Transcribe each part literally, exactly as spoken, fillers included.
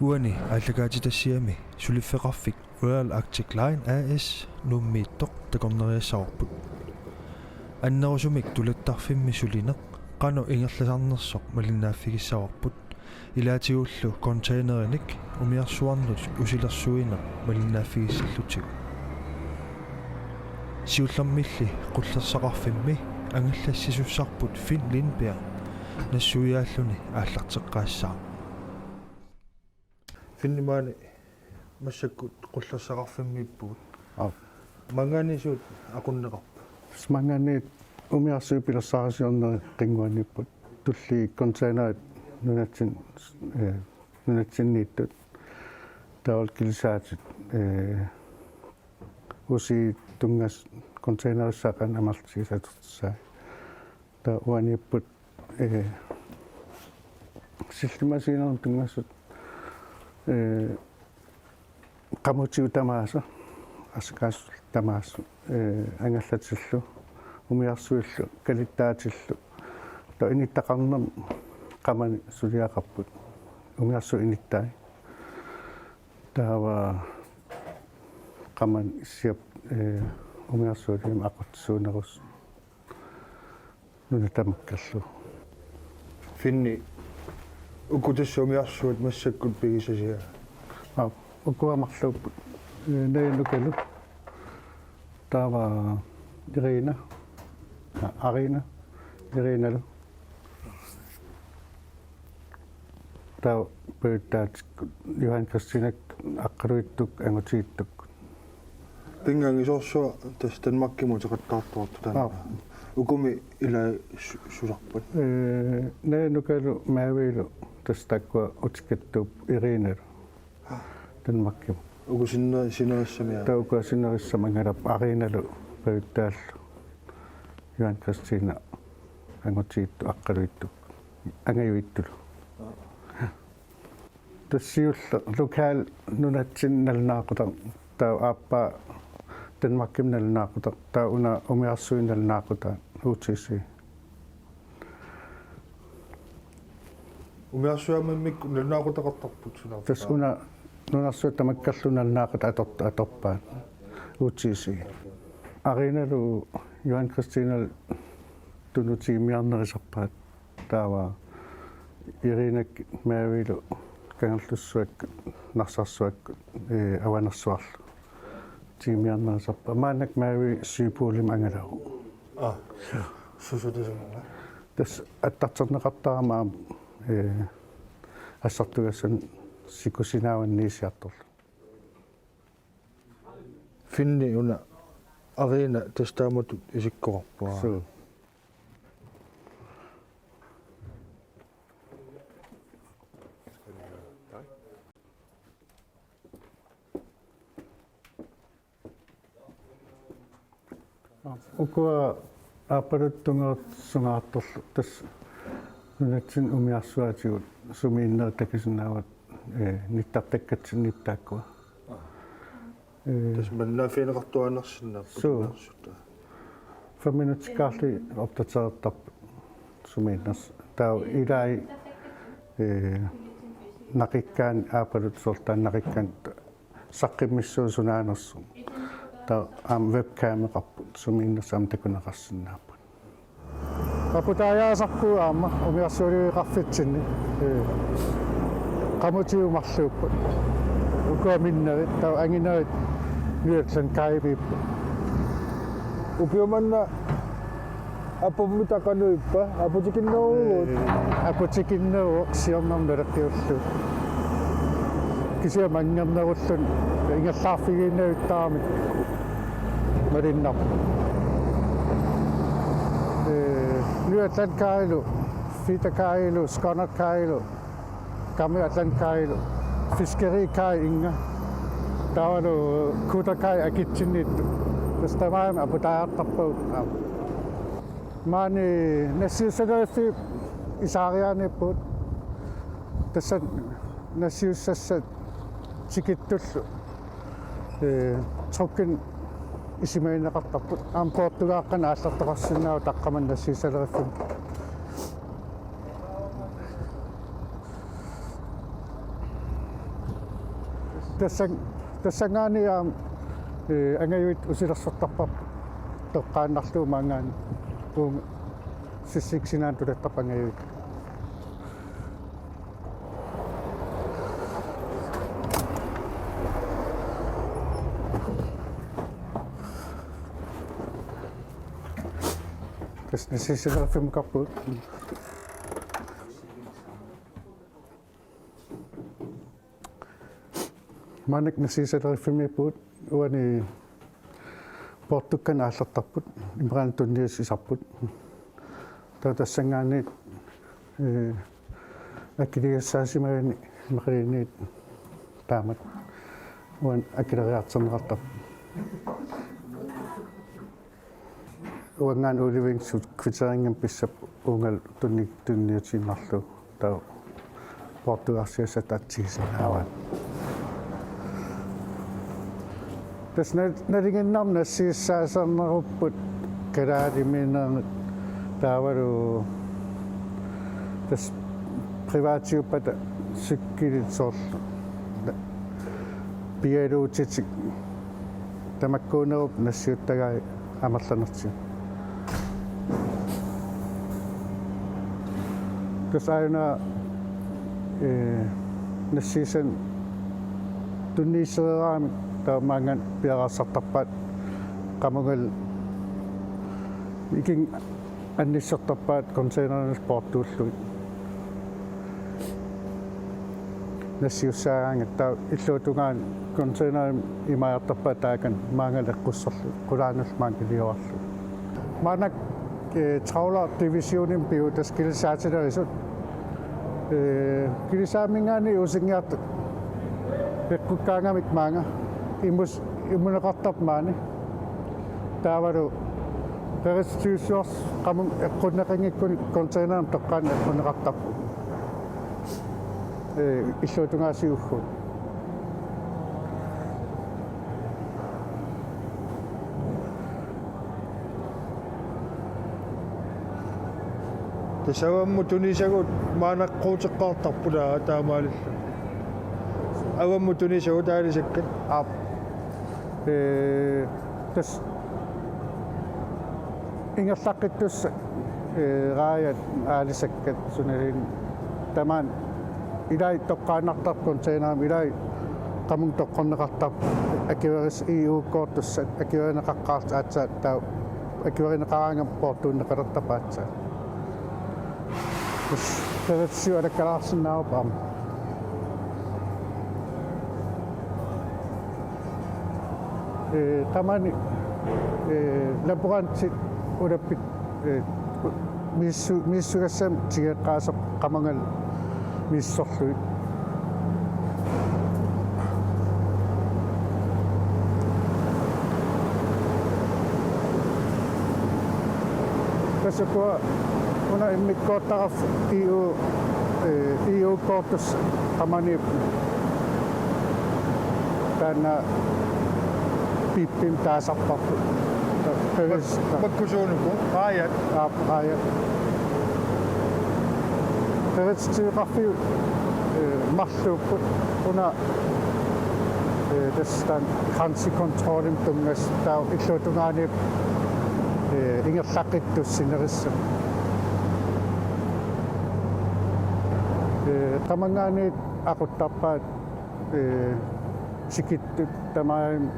Uani aallakaatitassiami suliffeqarfik Royal Arctic Line A/S Nuummiittoq takornariassavarput. Annerusumik tulattarfimmi sulineq qanoq ingerlasarnersoq malinnaaffigissavarput, ilaatigullu containerimik umiarsuarnut usilersuineq malinnaaffigissallutigu. Siullermilli qullersaqarfimmi angallassisussarput Finn Lindberg nassuiaalluni aallarteqqaassaaq. Finni maani massakkut qullersaqarfimmiippugut. Aap. Maanngaanniit suut aqunneqarpa? Maanngaanniit umiarsuit pilersaarusiornerit qinnguaniipput. Tulliit containerit nunatsin-, eh, nunatsinniittut. Taavalu kilisaatit, eh, usiit tunngasut containerissaat qanoq amerlatigisut atortussaat. Taava uaniipput, eh, sillimasiinermut tunngasut, eh, qamutigut tamaasa, asakaasut tamaasa, eh, angallatillu, umiarsuillu, kalittaatillu, taava inittaqarnermi qamani suliaqarput, umiarsuit inittai. Taava qamani issiap, eh, umiarsualiami aqutsisuunerusut. Nuna tamakkerlugu. Finni, uku tassa umiarsuat massakkut pigisasiat? Aap, ukua marluupput. Eh, Naja Nukalu. Taava Irina. Ah, Arina. Irinalu. Taava pajuttaatikkut Johan Christianakkut Aqqaluittukkut, Angutigiittukkut. Pinngangisoorsuaq tassa Danmarkimut uteqattaartuartut taanna. Aap. Ukumi ilai su-, susarpat? Eh, Naja Nukalu Mavilu tassa taakkua utikattuupput, Irinalu Danmarkimut. Uku sinne-, sinerissami, aa? Taava ukua sinerissami angalappoq, Arinalu pajuttaallu. Johan Christiana Angutigiittukkut, Aqqaluittukkut, Angajuittulu. Tassa siulleq lokal nunatsinni nalunaaqutaq, taava aappaa Danmarkimi nalunaaqutaq, taava una umiarsuit nalunaaqutaat, U T C. Umiarsuarmimmik nalunaaqutaqartarput suna? Tassa una nunarsuaq tamakkerlugu nalunaaqutaq ator-, atorpaat, U T C. Arinalu Johan Christianalu tunut tiimiarnerisarpaat. Taava Irinakkut Mavilu Kangerlussuakkut, Narsarsuakkut, eh, Avanersuarlu tiimiarnerisarpaat. Maannakkut Mavi Sydpolimi angalavoq. Aa. Susutisumanga. Tassa attarterneqartarama aamma, eh, assartugassanik sikusinaavani issiartorlu. Finni, una Arina tassa taamatut isikkoqarpoq, aa? Suu. Ukua aappaluttunnguup sungaartorlu tassa nunatsinni umiarsuaatigut sumiinnerit takusinnaavat, eh, nittartakkatsinniipput taakkua. Eh, tassa malinnaaffigineqartuaannarsinnaapput. Suu. Umiarsuit. Fem minuttikkaarlugit opdaterertarput sumiinnersut. Taava ilai, eh, naqikkaanni aappaluttoq soorlu taanna naqikkaanni saqqummissuusoq sunaanersoq. Taava aamma webcameqarput, sumiinnersut aamma takuneqarsinnaapput. Aputaajaasarpugut aamma umiarsualiveqarfitsinni. Ee. Qamutigut marluupput. Ukua minnerit, taava anginerit Ny Atlantkajimiipput. Ukiumanna apummita qanoq ippa? Aputikinneruvugut? Ee, aputikinneruvoq siornamut naleqqiullugu. Kisianni manngernerulluni ingerlaarfigiinnavittaramik malinnarpoq. Ee, Ny Atlantkajilu, Feederkajilu, Skonnertkajilu, Gammel Atlantkajilu, Fiskerikaji inga, taavalu Kutterkaji akitsinniittoq. Tassa tamarmik aputaajartarpagut. Maani nassiussaleriffik isaariaaniippugut. Tassa nassiussassat tikittullu, ee, truckinik isumagineqartarput. Aamma poortugaaqqanik aallartoqarsinnaavoq taqqamani nassiussaleriffimmi. Tassanngaanniit aamma, ee, angajuit usilersortarpavut toqqaannarlugu maanngaanniit, uunga sissikkut sinaanut tulattarput angajuit. Tassa nassiussaleriffimmukarpugut. Maannakkut nassiussaleriffimmiippugut, uani poortukkanik aallertarput, immaqa tunniussisarput. Taava tassanngaanniit, ee, akiligassaasimagaanni imaluunniit taamatut uani akileriartorneqartarput. Uanngaanniit Ole Wingsup kvitterinngimmat pissappat uunga tunni-, tunniutiinnarlugu taava poortugaarsiassat atsigisinnaavaat. Tassa na-, nalinginnarmik nassiussaasarnerupput kalaalimineq taavalu tassa privatiuppata cykelit soorlu pialuutitik tamakkuunerupput nassiuttagaat amerlanertigut. Tassa aajuna, ee, nassiussanik tunniussereeraangamik taava maanngaanniit piareersartarpaat qamungali ikinngit annissortarpaat containerit poortuullugit. Nassiussaagaangatta illuatungaani containerimik imaajartarpaat taakani maanngaanniit eqqusserlugit, qulaanullu maani iliorarlugit. Maannakkut, ee, trawler divisionimik pivugut, tassa kilissaatilerisut. Ee, kilissaamminngaanniit Usingiartut eqqukkaangamik maanga imus-, imuneqartarput maani. Taavalu qeritsisiussat qamuuna eqqunneqanngikkunik containerimik toqqaannaq eqqunneqartarput. Ee, illuatungaasiugut. Tassa avammut tunisagut maannaqqutseqqaartarput, aa, taamaalillutik. Avammut tunisagut aalisakkat. Aap. Ee, tassa ingerlaqqittussat, ee, raajat aalisakkat sunaluunniit tamaani ilai toqqaannartarput containerimik, ilai qamunga toqqorneqartarput, akueris-, E U-kkoortussat akuerineqaqqaartut aatsaat taava akuerineqaraangama poortuunneqalertarput aatsaat. Tassa qeritsisigut alakkalaarsinnaavarput aamma. Ee, taamani, ee, laborantit ulappit, ee, misissu-, misissugassamik tigeqqaasarput qamungali misissorlugit. Tassa ukua una immikkoortaraffik E U, ee, E U-kkoortussat qamaniipput. Taanna pippimik taasarparput. Qeris-, makkusuunuku, raajat. Aap, raajat. Qeritsisiveqarfiup, ee, marluupput. Una, ee, tassa taanna grænsekontrollimik tunngasut taava illuatungaaniippoq, ee, ingerlaqqittussat sinerissap. Ee, qamanngaanniit aquttarpaat, ee, tikittut tamarmik,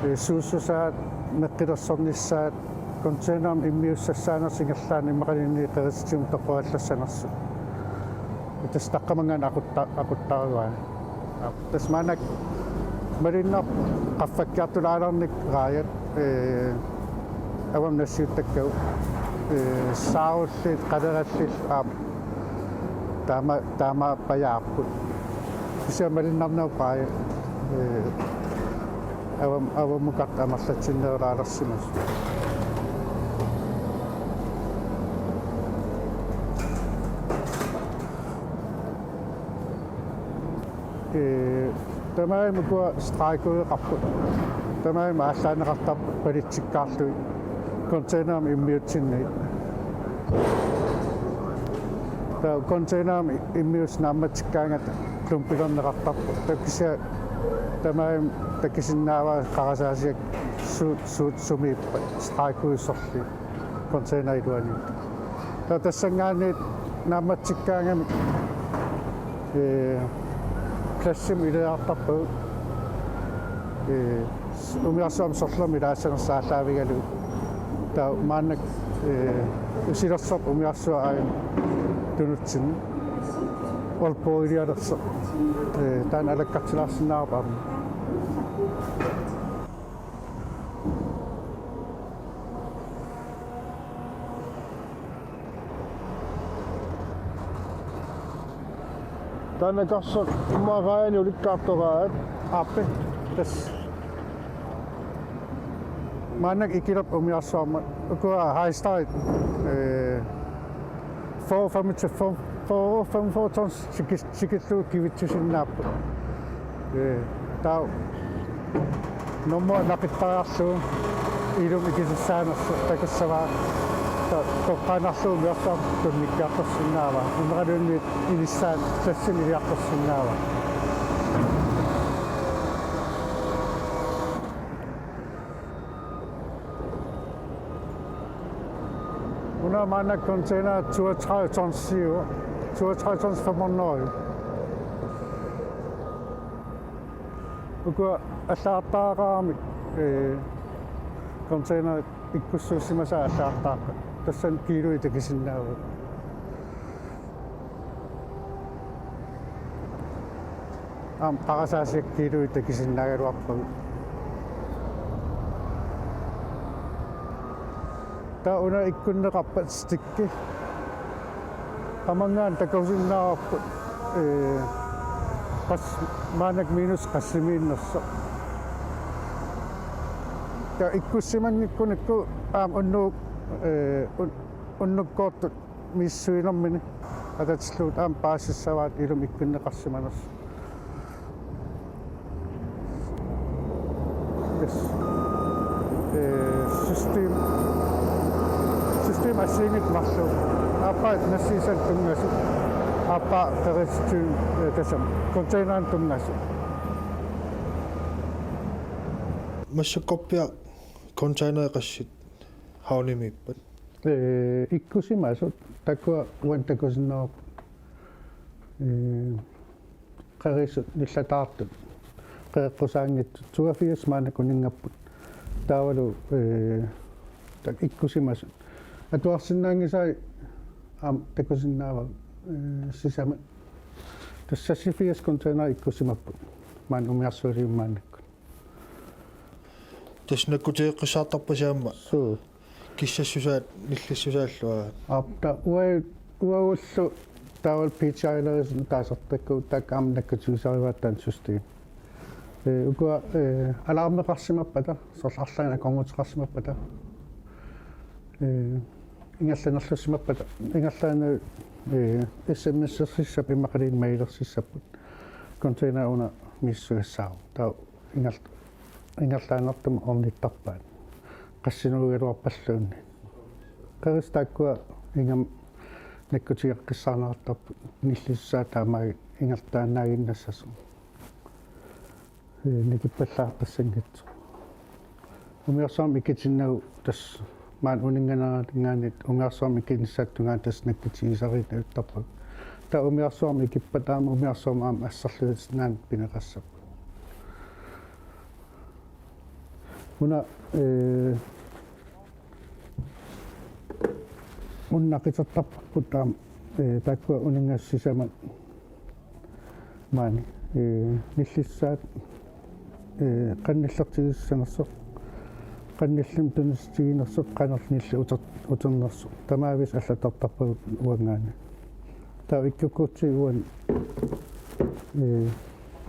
ee, suussusaat, meqqilersornissaat, containerimik immiussassaanersut ingerlaannaq immaqaluunniit qeritsisivimmut toqqorillassanersut. Tassa taqqamanngaanniit aqutta-, aquttaruai. Tassa maannakkut malunnarpoq qaffakkiartulaalernikkut raajat, ee, avammut nassiuttakkagut, ee, saarullit, qalerallit aamma taama-, taamaappajaarput. Kisianni malunnarnerupput raajat, ee, avam-, avammukartut amerlatsinnerulaalersimasut. Ee, tamarmik ukua strejkeqarput. Tamarmik aallaanneqartarput palitsikkaarlugit containerimik immiussinnagit. Taava containerimik immiussat naammatsikkaangata klumpilerneqartarput. Taava kisianni Tamarmik takusinnaavaat qarasaasiat suut, suut sumiippat, stregkodesorli containerit iluanni. Taava tassanngaanniit naammatsikkaangamik, ee, pladsimik iliartarpagut, ee, umiarsuarmi sorlermi ilaassanersoq aallaavigalugu. Taava maannakkut, ee, Silarsuarp umiarsuaq aajuna tunutsinni. Aalborg ilialersoq. Ee, taanna alakkartilaarsinnaavarput aamma. Taanna karsoq immaqa raajani ulikkaartoraat. Aappi. Tassa. Maannakkut Ikilerput umiarsuarmi. Ukua High Star, ee, fyrre femogfyrre, fyrre femogfyrre tons sikis-, sikillugu kivitsusinnaapput. Ee, taava normu naqittariarlugu ilumut ikisussaanersoq takussavaa. Taava toqqaannarlugu umiarsuarmi tunnikkiartorsinnaavaa. Immaqaluunniit inissaat pladsimik iliartorsinnaavaa. Una maannakkut container toogtredive tons siu, toogtredive tons femhundrede. Ukua allagartaqaramik, ee, container ikkussuussimasaat allagartaqaat. Tassani kiiluit takusinnaavagut. Aamma qarasaasiat kiiluit takusinnaagaluarpagut. Taava una ikkunneqarpat stikki. Qamanngaanniit takusinnaavarput, ee, qas-, maannakkut minus qassimiinnersoq. Taava ikkussimanngikkunikku aamma unnu-, ee, un-, unnukkoortut misissuinermini atatillugu aamma paasissavaat ilumut ikkunneqarsimanersoq. Yes. Ee, system, system assigiinngitsut marluk. Aappaa nassiussallu tunngasut. Aappaa qerissutit, ee, tassami containerini tunngasut. Massakkorpiaq containerit qassit havnimiippat? Ee, ikkussimasut taakkua uani takusinnaavarput. Ee, qerisut nillataartut. Qereqqusaanngitsut. Toogfirs maannakkut uninngapput. Taavalu, ee, taakku ikkussimasut. Atuarsinnaanngisai aamma takusinnaavagut, ee, sisamat. Tassa seksogfirs containerit ikkussimapput. Maani umiarsualimmik maannakkut. Tassa nakkutigeqqissaartarpasi aamma. Suu. Kissassusaat, nillissusaallu aat. Aap, taava ua-, uagullu taavalu P T I-lerisut taasartakkagut taakku aamma nakkutigisarivaat taanna system. Ee, ukua, ee, alarmeqarsimappata, soorlu arlaannik akornuteqarsimappata. Ee, ingerlanerlussimappata, ingerlaannaq, ee, S M S-ersissapput imaluunniit mailersissapput. Container una misissugassaavoq. Taava ingerl-, ingerlaannartumik ornittarpaat. Qassinuugaluarpalluunniit. Qerisut taakkua ingammik nakkutigeqqissaarneqartarput nillissusaat taamaattut ingerlaannaaginnassasoq. Ee, nikippallaartassanngitsoq. Umiarsuarmi ikitinnagu tassa maani uninnganeranngaanniit umiarsuarmi ikinissaata tungaanut tassa nakkutigisariinnartarpagut. Taava umiarsuarmi ikippata aamma umiarsuarmi aamma assarluinnarnik pineqassapput. Una, ee, una naqitertarparput aamma, ee, taakkua uninngasut sisamat maani, ee, nillissusaat, ee, qanillertigissanersoq, qanillimik tunissutiginersoq, qanorlu nilli uter-, uternersoq. Tamaavisa allatortarpagut uanngaanniit. Taava ikkukkutsigu uani, ee,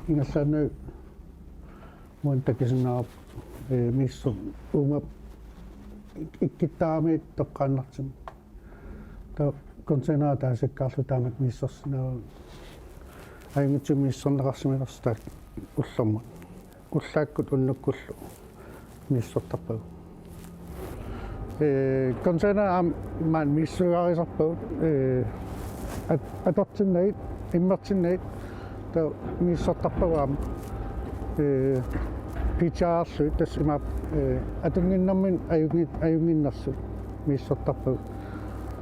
ingerlaannaq uani takusinnaavarput, ee, misissoq uuma ikkuttaramiit toqqaannartumik. Taava container taasakkaarlugu taamatut misissorsinnaavagut. Ajunngitsumik misissorneqarsimanersoq taakku ullormut. Ullaakkut unnukkullu misissortarpagut. Ee, container aamma maani misissugarisarpagut, ee, at-, atortinnagit, immertinnagit, taava misissortarpagut aamma. Ee, P T R-lugit tassa imaappoq, ee, atunnginnerminni ajunngi-, ajunnginnersut misissortarpagut.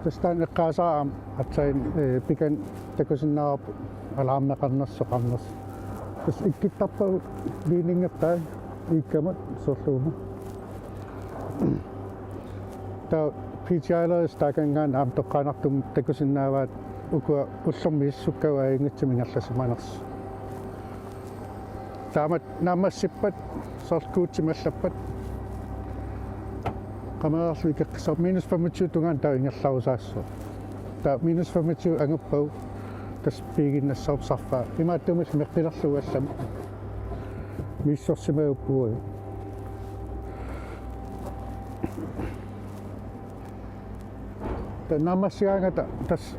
Tassa taanna eqqaasaaq aamma aatsaat, ee, pikanna takusinnaavarput alarmeqarnersoq, qarnersoq. Tassa ikkuttarpagut ledningertai iikkamut soorlu uuma. Taava P T R-lerisut taakanngaanniit aamma toqqaannartumik takusinnaavaat ukua ullormut misissukkavut ajunngitsumik ingerlasimanersut. Taamatut naammassippat, soorlu Guutimik allappat, qamareerlugu ikeqqissaaq, minus femogtyve tungaanut taava ingerlarusaassaaq. Taava minus femogtyve anguppagu tassa piiginnassavarput sarfaa. Imaattumillu meqqilerlugu allamut misissorsimagukku. Taava naammassigaangata tassa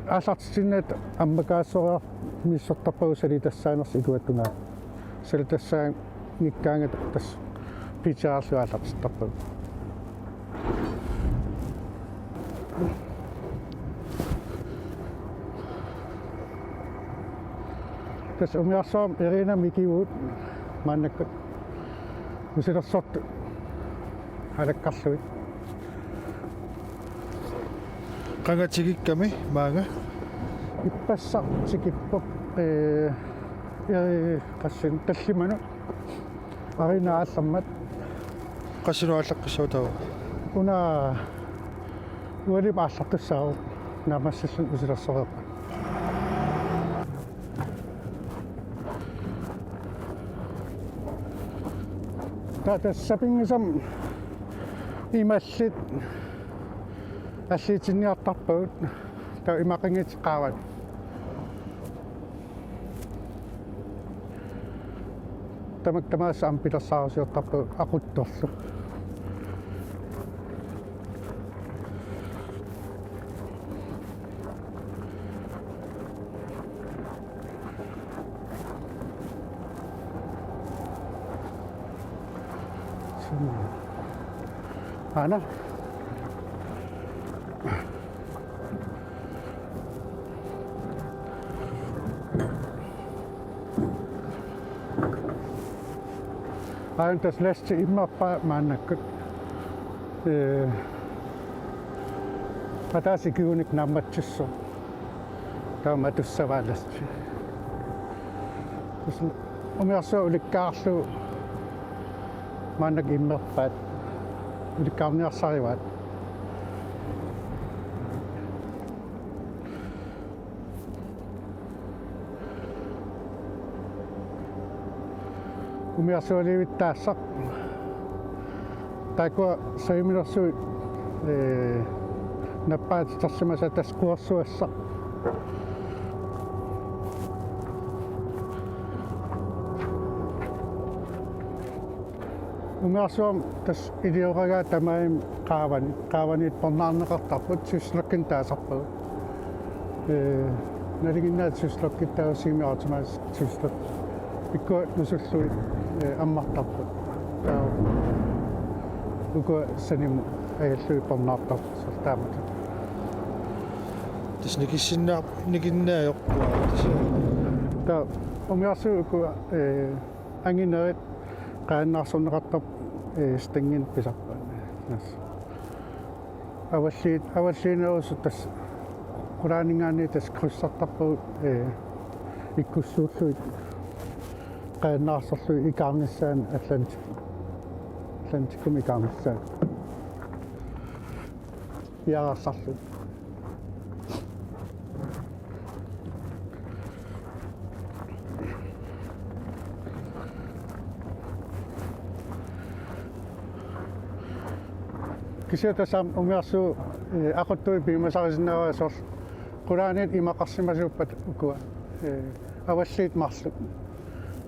aallartitsinerit ammakaassoriarlutik misissortarpagut salitassaanersut ikuata tungaanut. Salitassaanngikkaangata tassa P T R-lugit aallartittarpagut. Tassa umiarsuarmi Irina Mikivuut maannakkut usilersortut alakkarlugit. Qanga tikikkami maanga? Ippassaq tikippoq, ee, ee, qassinik tallimanut. Arina aallarmat. Qassinut aallaqqissaaq taava? Una ualimmut aallartussaavoq, naammassilluni usilersoreerpat. Taava tassa sapinngisamik imallit alliitinniartarpagut, taava imaqanngitsoq qaavani. Tamakku tamaasa aamma pilersaarusiortarpagut aquttorlu. Aana. Aana tassa lasti immerpaat maannakkut. Ee, ataaseq ikiuunik naammatsissoq. Taava matussavaa lasti. Tassa umiarsuaq ulikkaarlugu maannakkut immerpaat. Ulikkaarniarsarivaat. Umiarsualivittaassaq. Taakkua saviminersuit, ee, nappaatitersimasaat tassa quersuassaq. Umiarsuarmi tassa ilioragaa tamarmik qaavani, qaavaniit pornaarneqartarput, sysløkken taasarpagut. Ee, nalinginnaasut sysløkit taava semiautomatisk sysløk. Pikkua nusullugit, ee, ammartarput. Taava ukua sanimut ajallugit pornaartarput soorlu taamatut. Tassa nikissinnaa-, nikinnaajorput tassa. Taava umiarsuit ukua, ee, anginerit qajannaarsorneqartarput, ee, stenginik pisarpaat. Tassa. Avalliit, avalliinerusut tassa qulaaninngaanniit tassa krydsartarpagut, ee, ikkussuullugit qajannaarsorlugit ikaarnissaanut Atlantic-, Atlanticumut ikaarnissaanut. Piareersarlugit. Kisianni tassa aamma umiarsuit, ee, aquttuit piumasarisinnaavaat soorlu qulaaniit imaqarsimasuuppata ukua, ee, avalliit marluk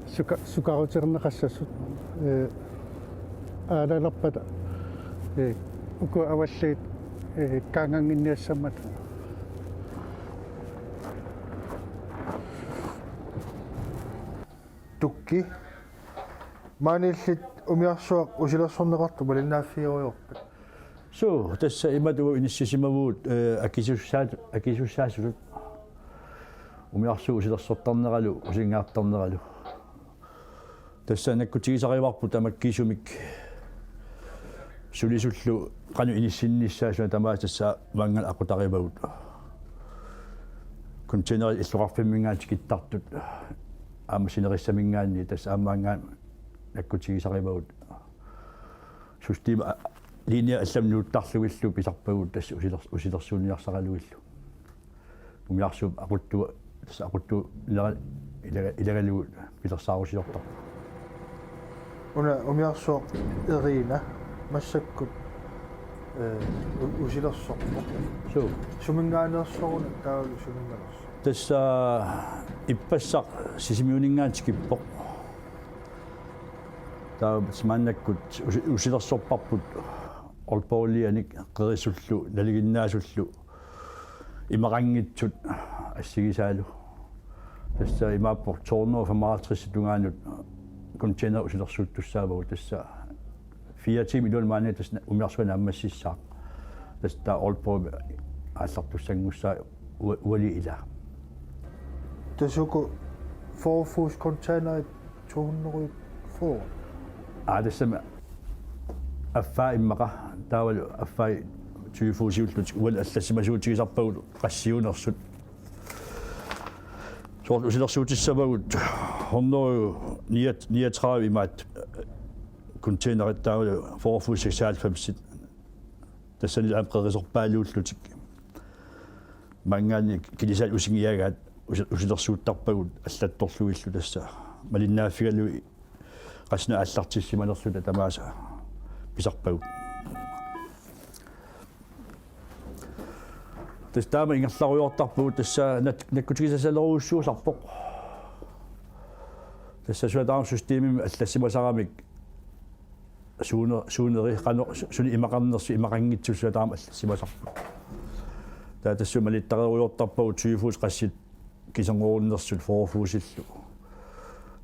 suka-, sukaruterneqassasoq, ee, aalalerpata, ee, ukua avalliit, ee, kaangannginniassammata. Tukki. Maaniillit umiarsuaq usilersorneqartoq malinnaaffigerujoorpat? Suu, tassa imatut inissisimavugut, ee, akisussaat-, akisussaasutut. Umiarsuaq usilersortarneralu, usinngaartarneralu. Tassa nakkutigisarivarput tamakkiisumik sulisullu qanoq inissinnissaasut tamaasa tassa maannga aqutarivagut. Containerit illoqarfimminngaanniit tikittartut aamma sinerissaminngaanniit tassa aamma maannga nakkutigisarivagut. Systemi linje allamut nuuttarlugillu pisarpagut tassa usiler-, usilersuuniarsaralugillu. Umiarsuup aquttu-, tassa aquttuunera ilaga-, ilagalugu pilersaarusiortarpoq. Una umiarsuaq Erina massakkut, eh, u-, usilersorpoq. Suu. Suminngaanneersoruna taavalu suminngaanneersoq? Tassa ippassaq Sisimiuninngaanniit tikippoq. Taava maannakkut usi-, usilersorparput Aalborglianik qerisullu nalinginnaasullu imaqanngitsut assigisaalu. Tassa imaappoq to hundrede og femoghalvtreds tungaanut container usilersuuttussaavagut tassa fire timer iluani maani tassa umiarsuaq naammassissaaq. Tassa taava Aalborg aallartussanngussaaq u-, uali ila. Tassa uku fyrre fods containerit to hundrede og fyrre. Aa, tassami affaa immaqa, taavalu affaa tyve fodsiullutik uagut allassimasuutigisarpagut qassiunersut. Soorlu usilersuutissavagut hundrede og niogtredive imaat containerit taavalu fyrre fods seksoghalvfemsit. Tassani aamma qerisorpaaluullutik. Maanngaanniit kilisaat usingiagaat usi-, usilersuuttarpagut allattorlugillu tassa. Malinnaaffigalugu qassinik aallartissimanerluta tamaasa pisarpagut. Tassa taama ingerlarujoortarpugut tassa nat-, nakkutigisassaleruussuusarpoq. Tassa suna taama systemimi allassimasaramik suune-, suuneri qanoq su-, sunik imaqarnersoq imaqanngitsoq suna taama allassimasarpoq. Taava tassa malittarerujoortarpagut tyve fods qassit kiserngorunnersut fyrre fodsillu.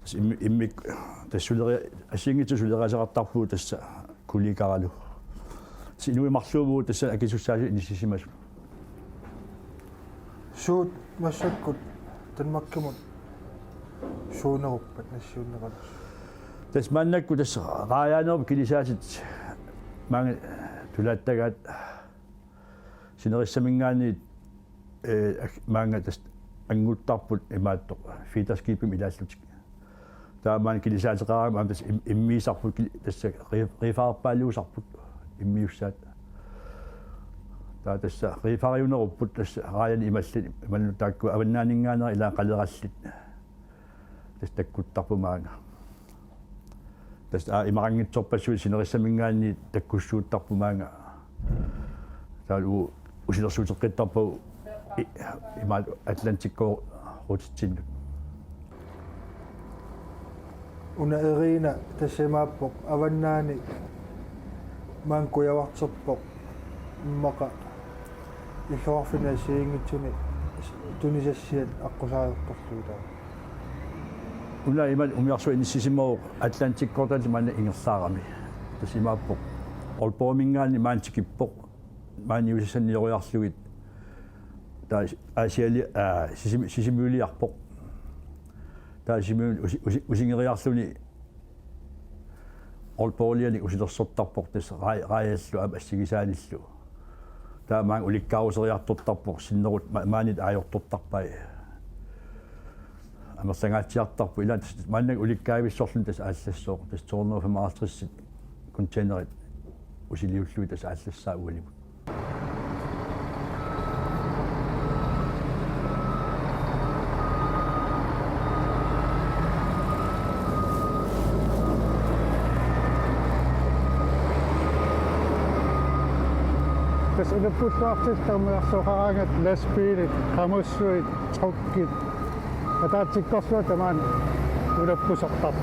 Tassa immi-, immik-, tassa suleri-, assigiinngitsut suleriaaseqartarpugut tassa kuliikaralu. Tassa inuit marluuvugut tassa akisussaasut inissisimasut. Suut massakkut Danmarkimut suuneruppat nassiunneqarnersoq? Tassa maannakkut tassa raajaanerup kilisaatit maanga tulaattagaat sinerissaminngaanniit, eh, ag-, maanga tassa annguttarput imaattoq feederskibimik ilaallutik. Taava maani kilisaateqarami aamma tassa im-, immiisarput kili-, tassa ri-, riifarpaaluusarput immiussaat. Taava tassa riifariunerupput tassa raajani imallit imaluunniit taakku avannaaninngaanniit ilaa qalerallit. Tassa takkuttarput maanga. Tassa aa imaqanngitsorpassuit sinerissaminngaanniit takkussuuttarput maanga. Taava u-, usilersuuteqqittarpagut i-, imaat Atlantikkoorutitsinnut. Una Erina tassa imaappoq avannaani maanga kujavarterpoq immaqa illoqarfinni assigiinngitsuni tunisassiat aqqusaariartorlugit taava. Una imaat umiarsuaq inissisimavoq Atlantikkoortaalli maanna ingerlaarami. Tassa imaappoq Aalborgiminngaanniit maani tikippoq. Maani Ilulissanioriarlugit. Taava Asiali-, aa, Sisimi-, Sisimiuliarpoq. Taava Sisimiunut usi-, usi-, usingeriarluni Aalborglianik usilersortarpoq tassa raa-, raajallu aamma assigisaanillu. Taava maanga ulikkaaruseriartortarpoq sinnerut ma-, maaniittut ajortortarpai. Amerlangaatsiartarpoq ilaa tassa maannakkut ulikkaavissorluni tassa aallassooq tassa to hundrede og femoghalvtreds containerit usiliullugit tassa aallassaaq ualimut. Tassa unappulluartilluta umiarsuaqaraangat lastbiilit, qamussuit, truckit. Ataatsikkorsuaq tamaani unappusortarpoq.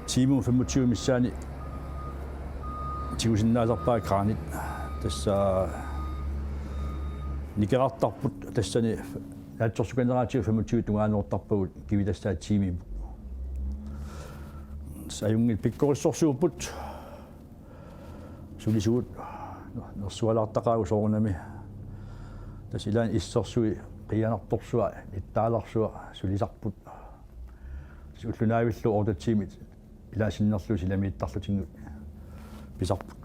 Tiimut femogtyve missaani tigusinnaasarpaat kranit. Tassa nikerartarput tassani naatsorsuuneratigut femogtyve tungaanoortarpagut kivitassaat tiimimut. Tassa ajunngilaq pikkorissorsuupput. Sulisugut Nersualaartaqaagut soorunami. Tassa ilaanni issersui qiianartorsuaq nittaalarsuaq sulisarput. Ulloq naavillugu otte tiimit ilaat sinnerlugit silamiittarlutinngilaq pisarput.